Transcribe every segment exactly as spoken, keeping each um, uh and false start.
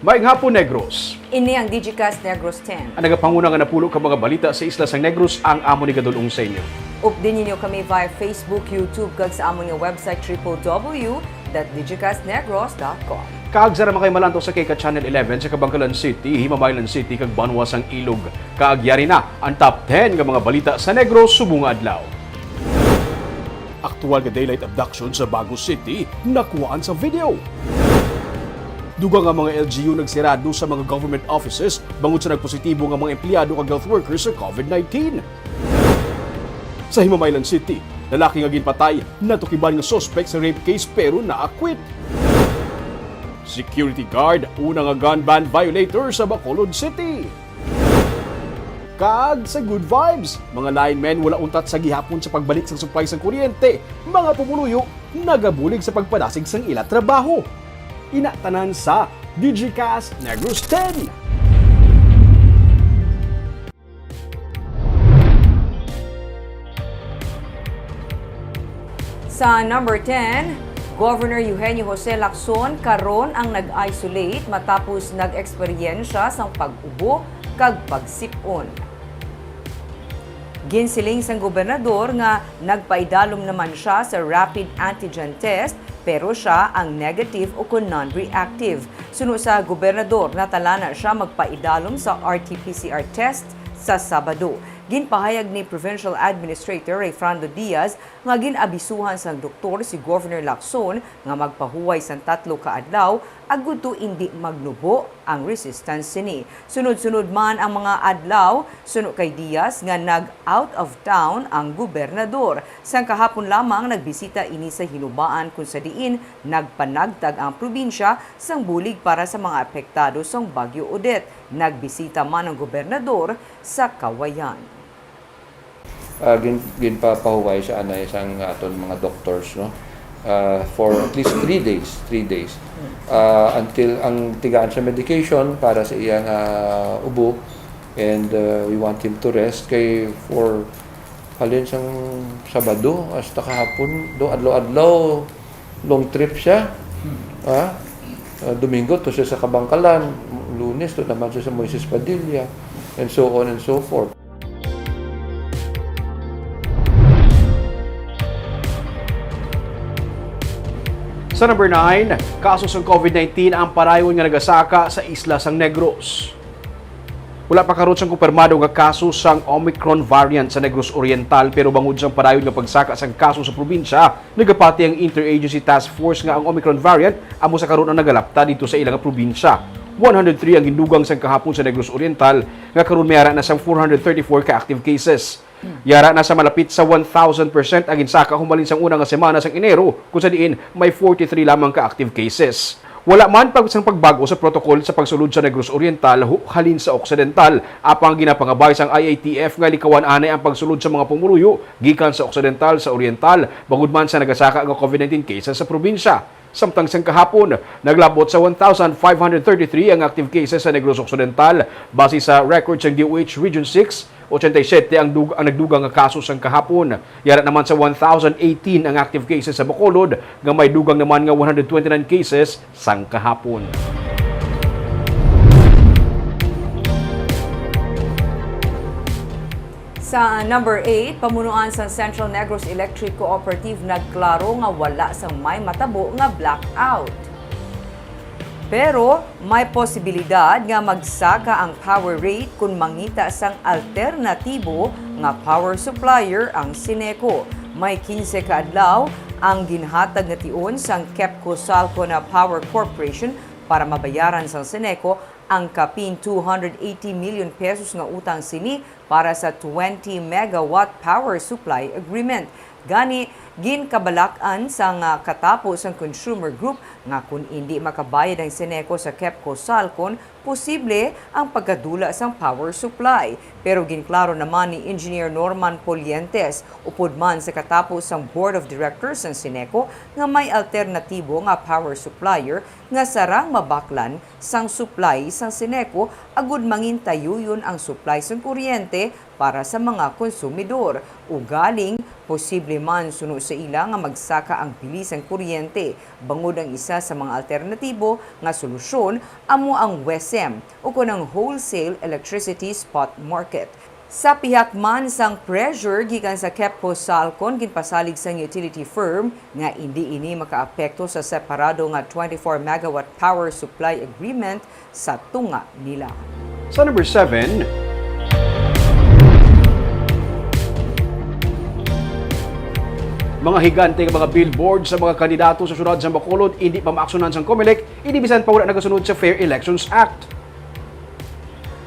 Maayong hapon, Negros. Ini ang Digicast Negros ten. Ang nagapanguna nga napulo ka mga balita sa isla sang Negros ang amon igadul-ong sa inyo. Updi ninyo kami via Facebook, YouTube, kag sa amon nga website, triple W dot digicast negros dot com. Kag sa mga kay malantaw sa K K Channel eleven sa Kabankalan City, Himamaylan City, kag Banwa sang Ilog. Kag yari na ang top ten nga mga balita sa Negros subong nga adlaw. Aktuwal nga daylight abduction sa Bago City nakuhaan sa video. Dugang nga mga L G U nagsirado sa mga government offices bangod sa nagpositibo nga mga empleyado kag health workers sa COVID nineteen. Sa Himamaylan City, lalaki nga ginpatay natukiban nga suspect sa rape case pero naakwit. Security guard, una nga gun ban violator sa Bacolod City. Kag sa Good Vibes, mga linemen wala untat sa gihapon sa pagbalik sang supply sang kuryente, mga pumuluyo nagabulig sa pagpadasig sang ila trabaho. Ina tanan sa Digicast Negros ten. Sa number ten, Governor Eugenio Jose Lacson karon ang nag-isolate matapos nag-eksperyensya sang pag-ubo kag pagsip-on. Ginsiling sang gobernador nga nagpaidalom naman siya sa rapid antigen test, pero siya ang negative o kon non-reactive. Suno sa gobernador, natala na siya magpaidalom sa R T P C R test sa Sabado. Ginpahayag ni Provincial Administrator Rayfrando Diaz nga gin-abisuhan sang doktor si Governor Lacson nga magpahuway sang tatlo ka adlaw agud to indi magnubo ang resistance sini. Sunod-sunod man ang mga adlaw, suno kay Diaz, nga nag-out of town ang gobernador. Sang kahapon lamang nagbisita ini sa Hinubaan, kung sa diin nagpanagtag ang probinsya sang bulig para sa mga apektado sang Bagyo Odette. Nagbisita man ang gobernador sa Cauayan. Ah, gin-, ginpapahuway sa anay sang aton mga doctors, no? Ah, for at least three days, three days. Ah, until ang tigaan sa medication para sa iyang, ah, ubo, and, ah, we want him to rest kay for halin sang Sabado hasta kahapon, do adlaw-adlaw long trip siya. Ah, ah, Domingo to siya sa Kabankalan, Lunes to naman siya sa Moises Padilla, and so on and so forth. Sa number nine, kaso sang COVID nineteen ang padayon nga nagasaka sa isla sang Negros. Wala pa karon sang kumpirmado nga kaso sang Omicron variant sa Negros Oriental, pero bangod sang padayon nga pagsaka sang kaso sa probinsya, nagapati ang Interagency Task Force nga ang Omicron variant amo sa karon ang nagalapta didto sa ila nga probinsya. One hundred three ang gindugang sang kahapon sa Negros Oriental, nga karon may ara na sang four hundred thirty-four ka active cases. Yara na sa malapit sa one thousand percent ang ginsaka humalin sang una nga semana sang Enero, kung sa diin may forty-three lamang ka active cases. Wala man pag sang pagbag-o sa protocol sa pagsulod sa Negros Oriental hu-, halin sa Occidental, apang ginapangabay sang I A T F nga likawan anay ang pagsulod sa mga pumuluyo gikan sa Occidental sa Oriental, bangod man sa nagasaka nga COVID nineteen cases sa probinsya. Samtang sang kahapon, naglabot sa one thousand five hundred thirty-three ang active cases sa Negros Occidental, base sa record sang D O H Region six. Ochenta y siete ang dug-, ang nagdugang nga kaso sang kahapon. Yara naman sa one thousand eighteen ang active cases sa Bacolod, nga may dugang naman nga one hundred twenty-nine cases sang kahapon. Sa number eight, pamunuan sang Central Negros Electric Cooperative nagklaro nga wala sang may matabo nga blackout. Pero may posibilidad nga magsaka ang power rate kon mangita sang alternatibo nga power supplier ang Ceneco. May quince ka adlaw ang ginhatag nga tion sang Kepco Salcon Power Corporation para mabayaran sang Ceneco ang kapin two hundred eighty million pesos nga utang sini para sa twenty megawatt power supply agreement. Gani, ginkabalak-an sang, ah, katapo sang consumer group nga kon indi makabayad ang Ceneco sa Kepco Salcon, posible ang pagkadula sang power supply. Pero ginklaro naman ni Engineer Norman Polientes, upod man sa katapos sang Board of Directors sang Ceneco, nga may alternatibo nga power supplier nga sarang mabaklan sang supply sang Ceneco agud mangintayuyon ang supply sang kuryente para sa mga konsumidor. Ugaling, posible man suno sa ila nga magsaka ang bili sang kuryente, bangod ang isa sa mga alternatibo nga solusyon amo ang WESM, ukon ang Wholesale Electricity Spot Market. Sa pihak man sang pressure gikan sa KEPCO-SALCON, ginpasalig sang utility firm nga indi ini makaapekto sa separado nga twenty-four megawatt power supply agreement sa tunga nila. Sa number seven, mga higante nga mga billboard sa mga kandidato sa siyudad sa Bacolod indi pa maaksyonan sang COMELEC, ini bisan pa wala nagasunod sa Fair Elections Act.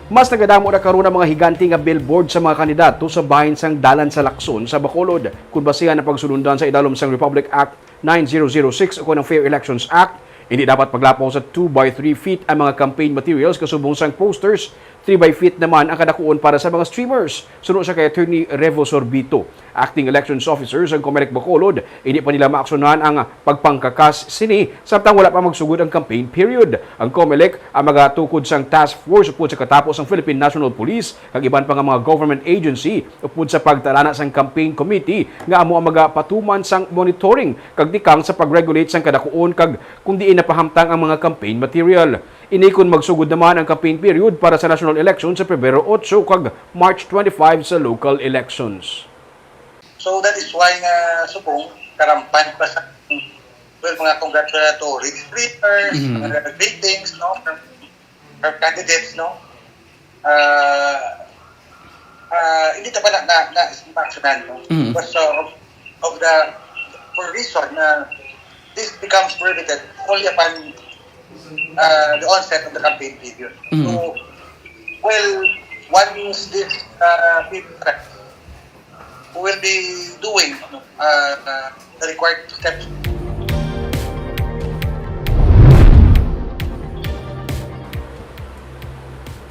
Mas nagadamo na karon ang mga higante nga billboard sa mga kandidato sa bahin sang Dalan sa Lacson sa Bacolod, kon basihan ang pagsulundan sa idalom sang Republic Act nine zero zero six ukon ang Fair Elections Act. Hindi dapat paglapaw sa two by three feet ang mga campaign materials kasubong sang posters. Three by feet naman ang kadakuon para sa mga streamers, suno sa kay Attorney Revo Sorbito, acting elections officer sang COMELEC Bacolod. Hindi pa nila maaksyonan ang pagpangkakas sini samtang wala pa magsugod ang campaign period. Ang COMELEC ang magatukod sang task force upod sa katapos sang Philippine National Police kag iban pa nga mga government agency upod sa pagtalana sang campaign committee nga amo ang magapatuman sang monitoring kag tikang sa pag-regulate sang kadakuon kag kung diin napahamtang ang mga campaign material. Ini kon magsugod naman ang campaign period para sa national election sa Pebrero otso kag March twenty-five sa local elections. So that is why nga subong karampan pa sa, well, mga congratulatory letters, Mhm. mga greetings, no, from, from candidates, no. Ah, ah, hindi ta pa na, na, na, na-aksyonan, no? Mhm. Because of, of the, for reason na this becomes prohibited only upon, ah, the onset of the campaign period. Mhm. So, well, once this, ah, period, we will be doing, uh, uh, the required steps.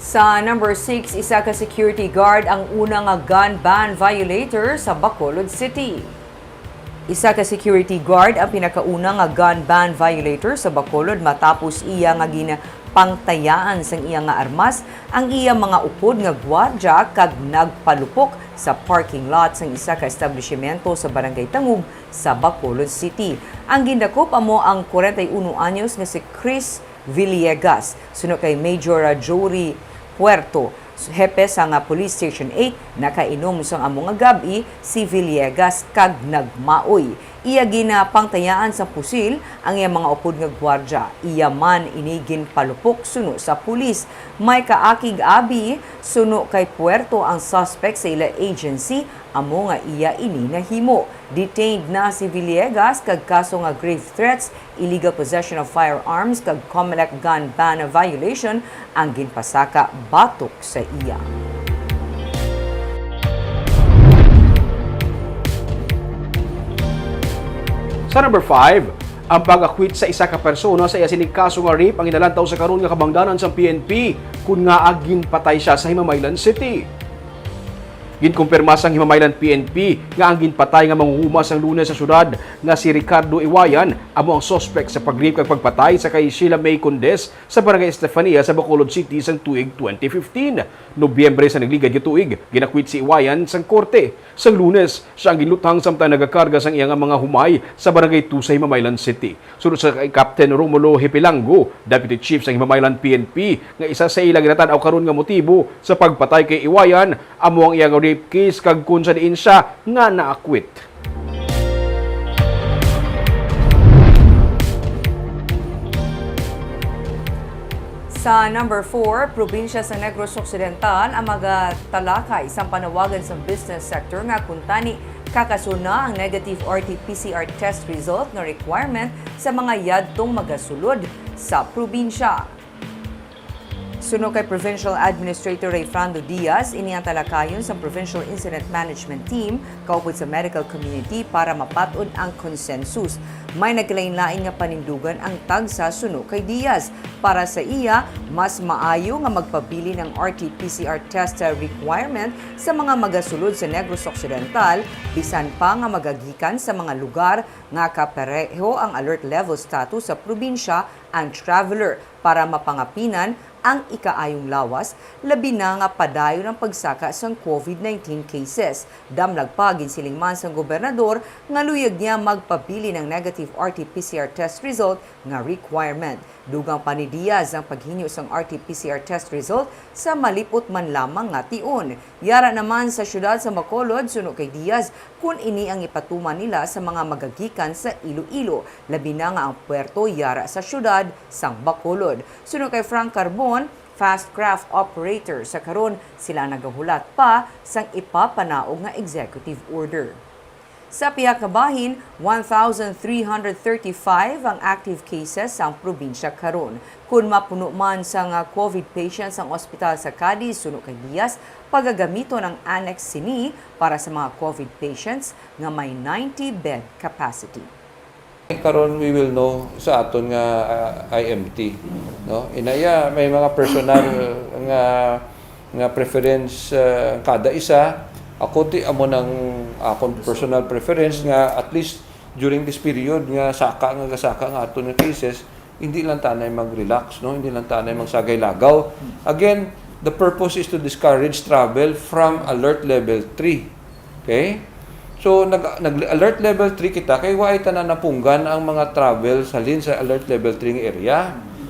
Sa number six, isa ka security guard ang una nga gun ban violator sa Bacolod City. Isa ka security guard ang pinakauna nga gun ban violator sa Bacolod matapos iya nga ginpangtayaan sang iya nga armas ang iya mga upod nga gwardya kag nagpalupok sa parking lot sang isa ka establishimento sa Barangay Tangug sa Bacolod City. Ang gindakop amo ang kwarenta y uno anyos nga si Chris Villegas, suno kay Major Jory Puerto, hepe sang Police Station eight, nakainom sang amo nga gab-i si Villegas kag nagmaoy. Iya ginapangtayaan sang pusil ang iya mga upod nga gwardya. Iya man ini ginpalupok suno sa pulis. May kaakig abi suno kay Puerto ang suspect sa ila agency, amo nga iya ini nahimo. Detained na si Villegas kag kaso nga grave threats, illegal possession of firearms kag COMELEC gun ban violation ang ginpasaka batok sa iya. Sa number five, ang pag-acquit sa isa ka persona sa iya sining kaso nga rape ang ginalantaw sa karon nga kabangdanan sang P N P, kun ngaa ginpatay sia sa Himamaylan City. Ginkumpirma sang Himamaylan P N P nga ang ginpatay nga manghuhumas sang Lunes sa siyudad nga si Ricardo Iwayan amo ang suspek sa pag-rape kag pagpatay sa kay Sheila May Condes sa Barangay Estefania sa Bacolod City sang tuig twenty fifteen. Nobyembre sa nagligad nga tuig, ginakwit si Iwayan sang korte. Sang Lunes, sia ang ginluthang samtang nagakarga sang iya nga mga humay sa Barangay two sa Himamaylan City. Suno sa kay Captain Romulo Hipilango, Deputy Chief sang Himamaylan P N P, nga isa sa ila ginatan-aw karon nga motibo sa pagpatay kay Iwayan amo ang iya nga rape case kag kon sa diin sia nga naakwit. Sa number four, probinsya sa Negros Occidental ang magatalakay sang panawagan sa business sector nga kuntani kakasuna ang negative R T P C R test result nga requirement sa mga yadtong magasulod sa probinsya. Suno kay Provincial Administrator Rayfrando Diaz, ini ang talakayon sa Provincial Incident Management Team kaupod sa medical community para mapat-on ang consensus. May nagkalain-lain nga panindugan ang tagsa suno kay Diaz. Para sa iya, mas maayo nga magpabilin ang R T P C R test requirement sa mga magasulod sa Negros Occidental, bisan pa nga magagikan sa mga lugar nga kapareho ang alert level status sa probinsya ang traveler para mapangapinan ang ikaayong lawas, labi na nga padayon ang pagsaka sang COVID nineteen cases. Damlag pa, ginsiling man sang gobernador nga luyag niya magpabilin ang negative R T P C R test result nga requirement. Dugang pa ni Diaz ang paghinyo sang R T P C R test result sa malipot man lamang nga tion. Yara naman sa siyudad sa Bacolod, suno kay Diaz, kun ini ang ipatuman nila sa mga magagikan sa Iloilo, labi na nga ang puerto yara sa siyudad sang Bacolod. Suno kay Frank Carbon, fast craft operator sa karon, sila nagahulat pa sang ipapanaog nga executive order. Sa pihak nga bahin, one thousand three hundred thirty-five ang active cases sa probinsya karon. Kun mapuno man sang COVID patients ang ospital sa Cadiz, suno kay Diaz, pagagamiton ang annex sini para sa mga COVID patients nga may ninety bed capacity. Karon we will know sa aton nga, ah, I M T, no? Inaya may mga personal nga, nga preference, ah, kada isa. Ako ti amo nang akon personal preference nga at least during this period nga saka nga gasaka nga aton nga cases, hindi lang tanay mag-relax, no? Hindi lang tanay magsagay lagaw. Again, the purpose is to discourage travel from alert level three. Okay? So, nag, nag-alert level three kita kay waay ta na napunggan ang mga travel halin sa alert level three nga area.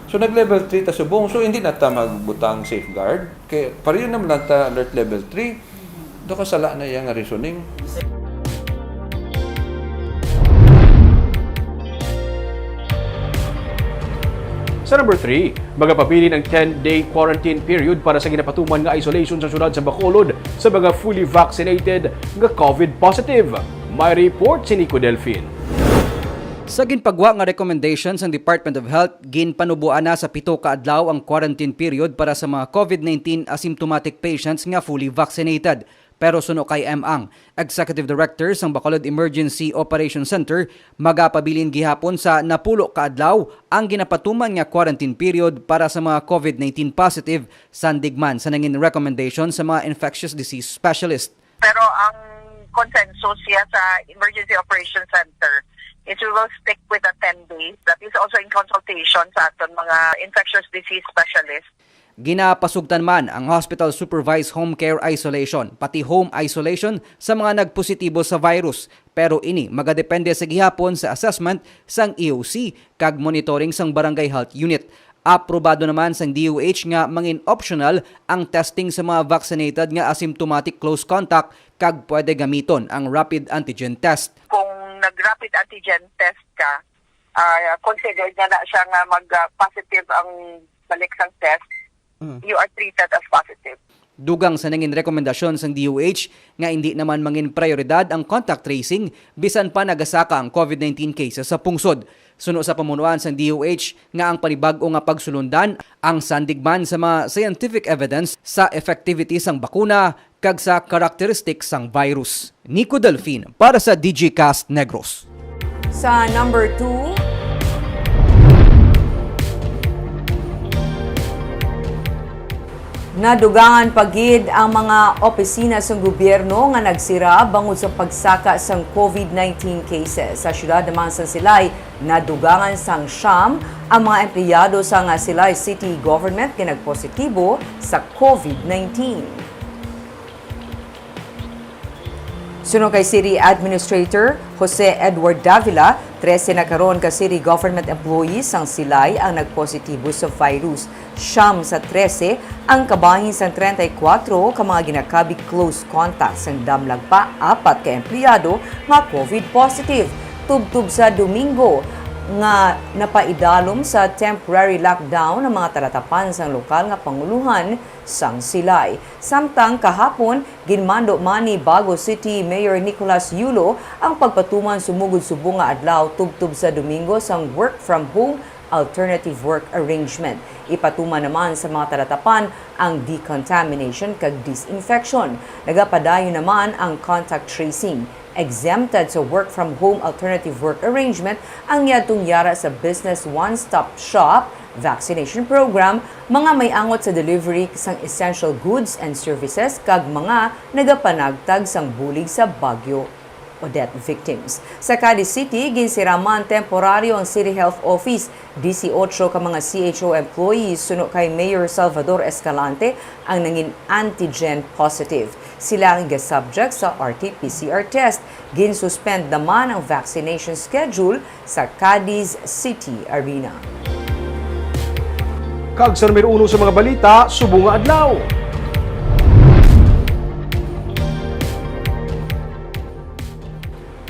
So, nag-level three ta subong. So, hindi na ta magbutang safeguard. Kay pareho naman lang ta alert level three. Do ka sala na iya nga reasoning. Sa number three, magapabilin ang ten-day quarantine period para sa ginapatuman nga isolation sa siyudad sa Bacolod sa mga fully vaccinated nga COVID positive. May report si Nico Delfin. Sa ginpagwa nga recommendation sang Department of Health, ginpanuboan na sa pito ka adlaw ang quarantine period para sa mga COVID nineteen asymptomatic patients nga fully vaccinated. Pero suno kay M. Ang, Executive Director sang Bacolod Emergency Operation Center, magapabilin gihapon sa napulo ka adlaw ang ginapatuman nga quarantine period para sa mga COVID nineteen positive, sandig man sa nangin recommendation sa mga infectious disease specialist. Pero ang consensus siya sa Emergency Operation Center is we will stick with the ten days. That is also in consultation sa aton mga infectious disease specialists. Ginapasugtan man ang hospital supervised home care isolation, pati home isolation sa mga nagpositibo sa virus. Pero ini magadepende sa gihapon sa assessment sang E O C kag monitoring sang barangay health unit. Aprobado naman sang D O H nga mangin optional ang testing sa mga vaccinated nga asymptomatic close contact kag pwede gamiton ang rapid antigen test. Kung nag-rapid antigen test ka, ah, considered na na siya nga mag-positive ang balik sang test, you are treated as positive. Dugang sa nangin rekomendasyon sang D O H nga indi naman mangin prioridad ang contact tracing bisan pa nagasaka ang COVID nineteen cases sa pungsod. Suno sa pamunuan sang D O H nga ang panibag-o nga pagsulundan ang sandig man sa mga scientific evidence sa effectivity sang bakuna kag sa karakteristik sang virus. Nico Delfin para sa D J Cast Negros. Sa number two, nadugangan pa gid ang mga opisina sang gobyerno nga nagsira bangod sa pagsaka sang COVID nineteen cases. Sa siyudad naman sang Silay, nadugangan sang siyam ang mga empleyado sang Silay City Government nga nagpositibo sa COVID nineteen. Suno kay City Administrator Jose Edward Davila, trese na karon ka city government employees sang Silay ang nagpositibo sa virus. Siyam sa trese ang kabahin sang treinta y cuatro ka mga ginakabig close contact sang damlag pa apat ka empleyado nga COVID positive. Tubtob sa Domingo nga napaidalom sa temporary lockdown ang mga talatapan sang lokal nga panguluhan sang Silay. Samtang kahapon, ginmando man ni Bago City Mayor Nicolas Yulo ang pagpatuman sumugod subong nga adlaw tubtob sa Domingo sang work from home alternative work arrangement. Ipatuman naman sa mga talatapan ang decontamination kag disinfection. Nagapadayon naman ang contact tracing. Exempted sa work from home alternative work arrangement ang yadtong yara sa Business One Stop Shop vaccination program, mga may angot sa delivery sang essential goods and services, kag mga nagapanagtag sang bulig sa Bagyo Odette victims. Sa Cadiz City, ginsiraman temporaryo ang City Health Office. Disiotso ka mga C H O employees suno kay Mayor Salvador Escalante ang nangin antigen positive. Sila ang ga-subject sa R T P C R test. Ginsuspend naman ang vaccination schedule sa Cadiz City Arena. Kag sa numero uno sa mga balita, subong nga adlaw.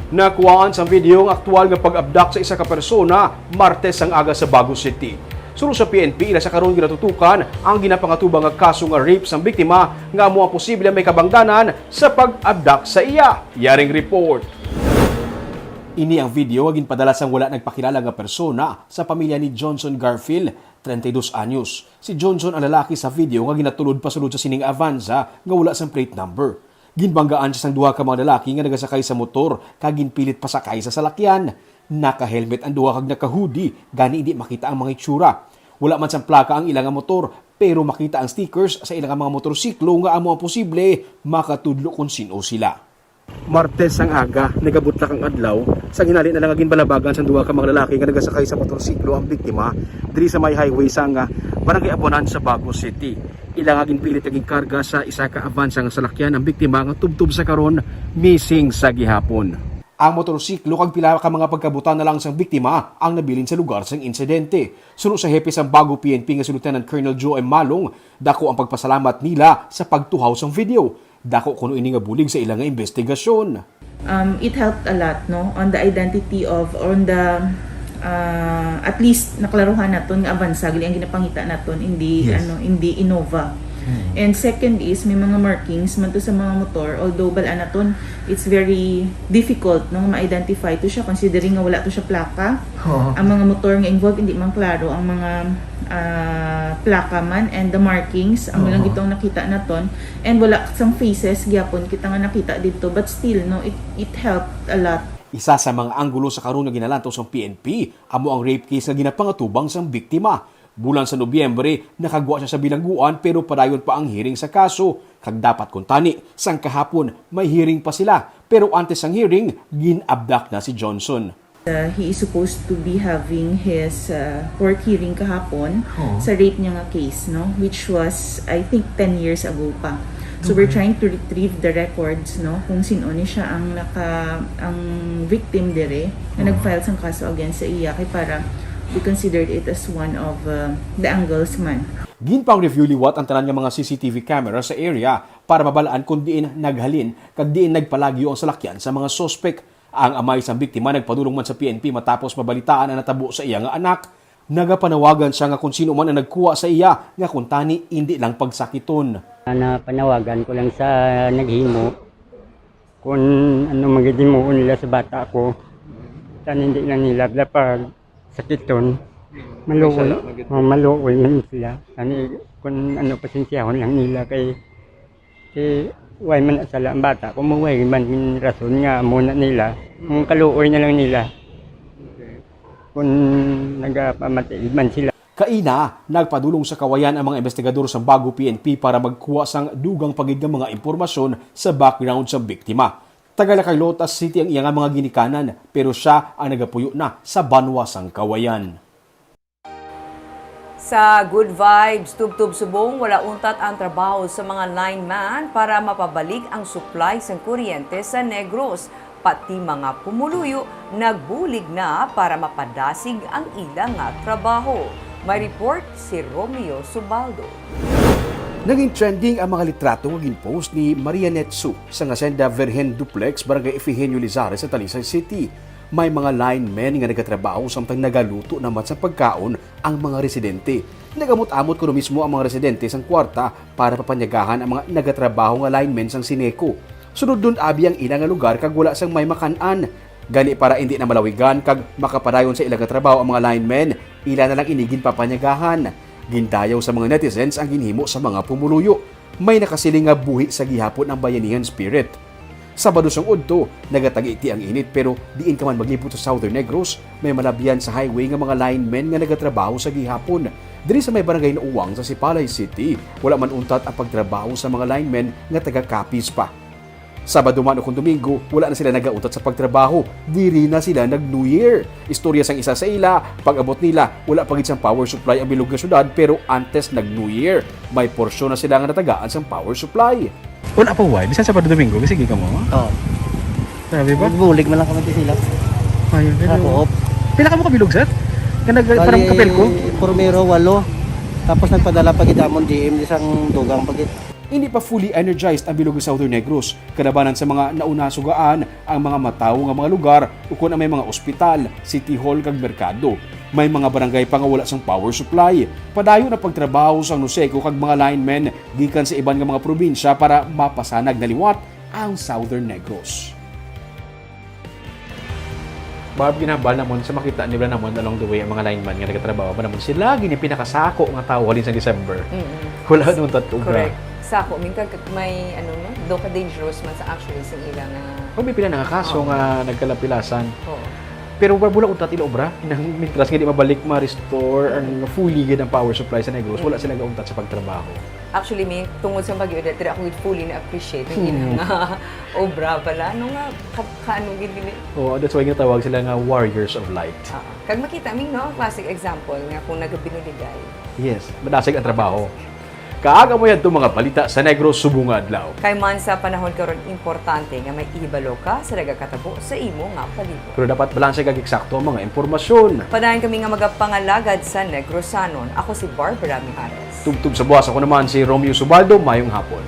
Nakuhaan sang video ang aktual nga pag-abduct sa isa ka persona Martes sang aga sa Bago City. Suno sa P N P, ila sa karon ginatutukan ang ginapangatubang nga kaso nga rape sang biktima nga amo ang posible may kabangdanan sa pag-abduct sa iya. Yaring report. Ini ang video nga ginpadala sang wala nagpakilala nga persona sa pamilya ni Johnson Garfield, treinta y dos anyos. Si Johnson ang lalaki sa video nga ginatulod pasulod sa sining Avanza nga wala sang plate number. Ginbanggaan siya sang duha ka mga lalaki nga nagasakay sa motor kag ginpilit pasakay sa salakyan. Naka-helmet ang duha kag naka-hoodie, gani indi makita ang mga itsura. Wala man sang plaka ang ila nga motor, pero makita ang stickers sa ila nga mga motorsiklo nga amo ang posible makatudlo kon sin-o sila. Martes ang aga, nagabutlak ang adlaw, sang hinali na lang nga ginbalabagan sang duha ka mga lalaki nga nagasakay sa motorsiklo ang biktima diri sa may highway sang, ah, Barangay Abonan sa Bago City. Ila nga ginpilit nga ginkarga sa isa ka Avanza nga salakyan ang biktima nga tubtob sa karon missing sa gihapon. Ang motorsiklo kag pila ka mga pagkabutan na lang sang biktima ang nabilin sa lugar sang insidente. Suno sa hepe sang Bago P N P nga si Lieutenant Colonel Joe M. Malong, dako ang pagpasalamat nila sa pagtuhaw sang video. Dako kuno ini nga bulig sa ila nga investigasyon. Um, it helped a lot, no, on the identity of, on the, uh, at least naklaruhan naton nga Avanza gali ang ginapangita naton, hindi, Yes. ano, hindi Innova. Hmm. And second is, may mga markings man to sa mga motor, although bal-an naton, it's very difficult, no, ma-identify to siya considering nga wala to siya plaka. Oo. Ang mga motor nga involved, hindi man klaro ang mga, ah, plaka man and the markings, ang Oo. lang gitong nakita naton. And wala sang faces gyapon kita nga nakita didto, but still, no, it, it helped a lot. Isa sa mga anggulo sa karon nga ginalantaw sang P N P amo ang rape case nga ginapangatubang sang biktima. Bulan sa Nobyembre, nakagwa siya sa bilangguan, pero padayon pa ang hearing sa kaso, kag dapat kuntani sang kahapon may hearing pa sila, pero antes sang hearing, gin-abduct na si Johnson. Uh, he is supposed to be having his, uh, court hearing kahapon Oo. sa rape niya nga case, no? Which was, I think, ten years ago pa. So, we're Okay. trying to retrieve the records, no? Kung sino ni siya ang naka-, ang victim dire na Oo. nag-file sang kaso against sa iya, kay para we considered it as one of, uh, the angles man. Ginpang-review liwat ang tanan nga mga C C T V camera sa area para mabalaan kung diin naghalin kag diin nagpalagyo ang salakyan sa mga suspek. Ang amay sang biktima nagpadulong man sa P N P matapos mabalitaan ang natabo sa iya nga anak. Nagapanawagan siya nga kung sino man ang nagkuha sa iya, nga kuntani indi lang pagsakiton. Napanawagan ko lang sa naghimo kung ano maghihimuon nila sa bata ko. Tan hindi lang nila dapat sakiton. Maluoy, Masaya, magid- oh, maluoy man sila. Ani, kung ano, pasensyahon lang nila kay, kay way man sala ang bata. Kung way man rason nga amo na nila, ang kaluoy na lang nila. Okay. Kung nagapamati man sila. Kaina, nagpadulong sa Kawayan ang mga investigador sa Bago P N P para magkuha sang dugang pa gid nga mga impormasyon sa background sa biktima. Taga La Carlota City ang iya nga mga ginikanan, pero siya ang nagapuyo na sa banwa sang Kawayan. Sa Good Vibes, tubtob subong, wala untat ang trabaho sa mga lineman para mapabalik ang supply sang kuryente sa Negros. Pati mga pumuluyo nagbulig na para mapadasig ang ila nga trabaho. May report si Romeo Subaldo. Naging trending ang mga litrato nga ginpost ni Marianette Su sa Hacienda Virgen Duplex, Barangay Ifigenio Lizares sa Talisay City. May mga linemen nga nagatrabaho samtang nagaluto naman sa pagkaon ang mga residente. Nag-amot-amot kuno mismo ang mga residente sang kwarta para papanyagahan ang mga nagatrabaho nga linemen sang Sineco. Sulodon abi ang ila nga lugar kag wala sang may makan-an. Gani, para indi na malawigan kag makapadayon sa ila nga trabaho ang mga linemen, ila na lang ini ginpapanyagahan. Gindayaw sa mga netizens ang ginhimo sa mga pumuluyo. May nakasiling nga buhi sa gihapon ang bayanihan spirit. Sabado sang udto, nagatag-iti ang init, pero diin ka man maglibot sa Southern Negros, may malabyan sa highway nga mga linemen nga nagatrabaho sa gihapon. Diri sa may barangay Nauwang sa Sipalay City, wala man untat ang pagtrabaho sa mga linemen nga taga Capiz pa. Sabado man o kon Domingo, wala na sila nagauntat sa pagtrabaho. Diri na sila nag-New Year. Istorya sang isa sa ila, pag-abot nila, wala pa gid sang power supply ang bilog nga syudad, pero antes nag-New Year, may porsyon na sila nga natagaan sang power supply. Wala pa, why? Bisan Sabado, Domingo, sige ka mo? Oo. Grabe ba? Bulig man lang kami sa sila. Ayun, Sa pero co-op. Pila ka mo kabilog, sir? Nga nag-, parang Bali, kapel ko? Primero, walo. Tapos nagpadala pa gid amon D M isang dugang pa gid. Hindi pa fully energized ang bilog sa Southern Negros. Kalabanan sa mga nauna sugaan ang mga matawo nga mga lugar ukon ang may mga ospital, city hall, kag merkado. May mga barangay pa nga wala sang power supply. Padayon ang pagtrabaho sang NOSECO kag mga linemen gikan sa iban nga mga probinsya para mapasanag na liwat ang Southern Negros. Barb, ginhambal namon sa makita nila namon along the way ang mga lineman nga nagatrabaho pa namon. Sila gini pinakasako nga tawo halin sa December. Mm-mm. Wala na untat kag obra. Correct. Sako, min kag may, ano, no? Do ka dangerous man sa actually sa ila nga Kung may pila na nga kaso Oo. nga nagkalapilasan. Oo. Pero wala, wala untat ila obra. Nang, mintras nga di mabalik ma-restore ang fully gid ang power supply sa Negros, wala Mm. sila gauntat sa pagtrabaho. Actually, mi, tungod sa pag-iudat, dira ako gid fully na-appreciate ang Hmm. ilang nga obra pala. Ano nga, ka-, kaano gid gini? Oo, that's why ginatawag sila nga warriors of light. Ah, kag makita mi, no, ang classic example nga kung nagabinuligay. Yes, madasig ang trabaho. Kaag amo yadto mga balita sa Negros subong nga adlaw. Kay man sa panahon karon, importante nga may ihibalo ka sa nagakatabo sa imo nga palibot. Pero dapat balanse kag eksakto ang mga impormasyon. Padayon kami nga magapangalagad sa Negrosanon. Ako si Barbara Mijares. Tubtob sa buwas, ako naman si Romeo Subaldo. Mayong hapon.